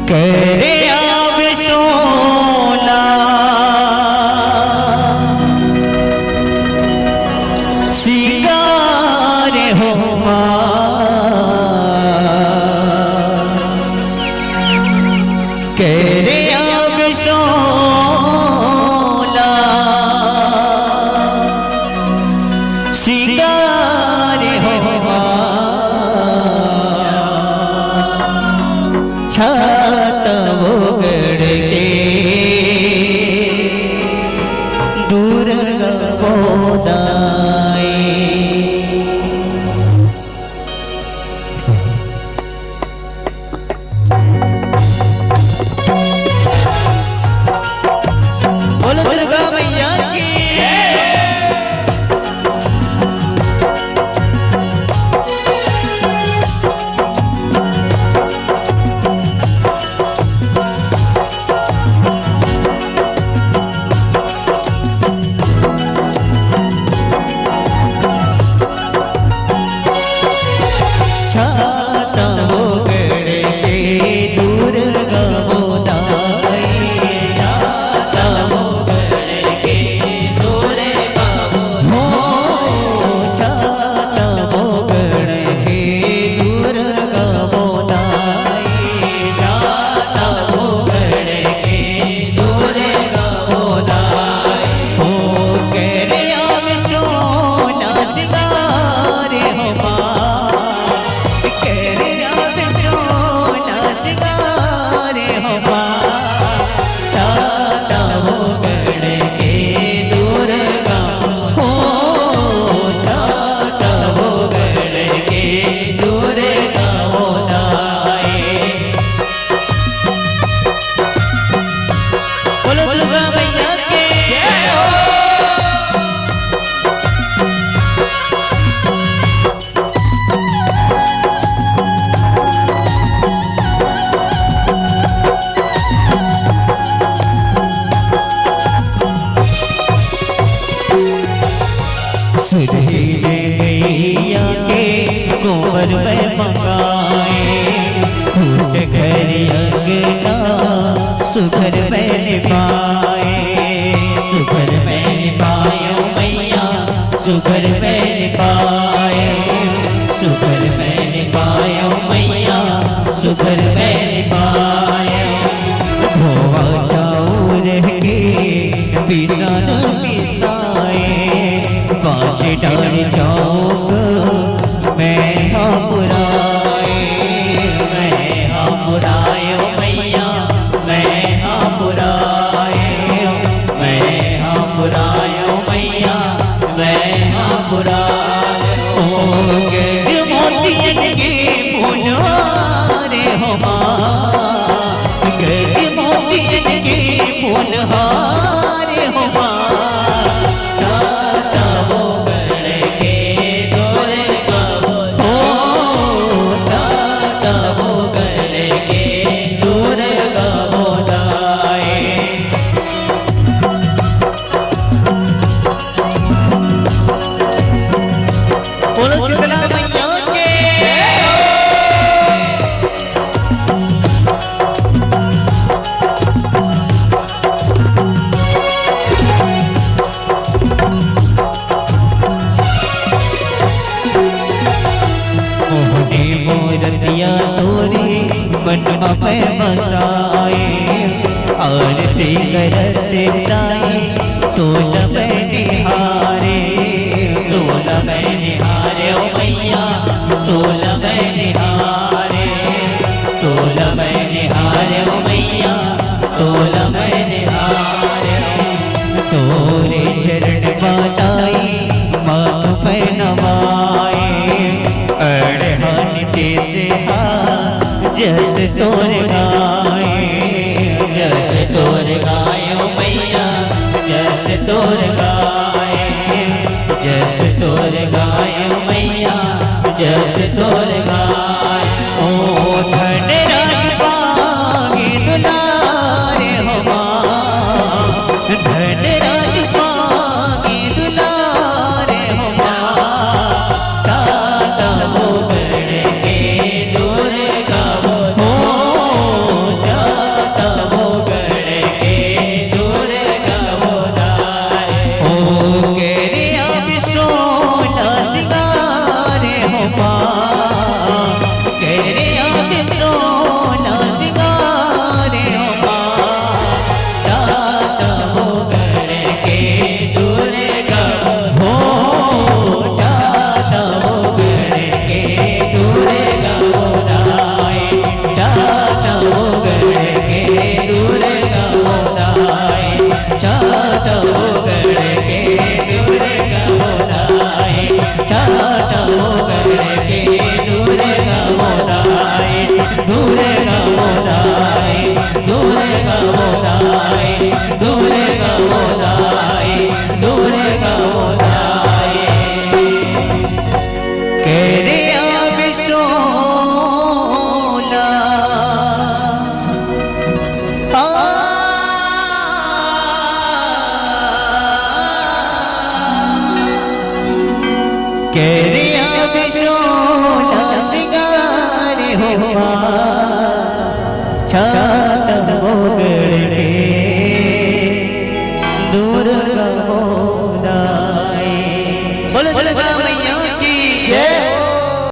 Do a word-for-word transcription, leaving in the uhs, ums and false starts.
करे आवे सोना सिंगार हो माँ, करे आवे सोना सिंगार हो माँ। छाता ओगड़ के दूर मोदाई। बोलो दुर्गा मैया की। छाता ओगड़ के दुर्गा मोदाई, छाता ओगड़ के दुर्गा मोदाई, हो छाता ओगड़ के दुर्गा मोदाई, छाता ओगड़ के दुर्गा मोदाई। हो करे आवे सोना सिंगार हो माँ, करे आवे सोना सिंगार हो माँ। छाता ओगड़ के दुर्गा हो, छाता ओगड़ के दुर्गा मोदाई। बोलो दुर्गा मैया के। सुरहीन गैया के गोबर में मंगाए, फूट घर अंगना सुघर में निपाए, सुघर में निपायो मैया, सुघर में निपाए, सुघर में निपायो मैया, सुघर में निपायो। धोवा चाउर के पिसन पिसाए, पाँच डार चौक मैं हाँ पुराए, मैं हाँ पुराए ओ मैया, मैं हाँ पुराए, मैं हाँ पुराए ओ मैया, मैं हाँ पुराए। ओ गज मोतियन के पुनहार हो माँ, गज मोतियन के पुनहार हो माँ। छाता ओगड़ के दुर्गा हो, छाता ओगड़ के दुर्गा मोदाई। बोलो शीतला मैया के। मोहनी मूरतिया तोरी मन में बसाए, आरती करत ताई तोला मैं निहारे, तोला मैं निहारे ओ मैया, तोला मैं निहारे, तोला मैं निहारे ओ मैया, तोला मैं निहारे। तोरे चरण पाताई माथ पे नवाए, अड़हन तीस हा जस तोर गाए, जस तोर गाए ओ मैया, जस तोर गाए, जस तोर गाए ओ मैया, जस तोर गाए। ओ धन राज पागे दुलारे हो माँ, धन राज पागे दुलारे हो माँ। छाता ओगड़ के दुर्गा हो, हो, छा केरिया बिसोना सिंगार होमा, छाता मोगड़ के दुर्गा मोदाई। बोलो दुर्गा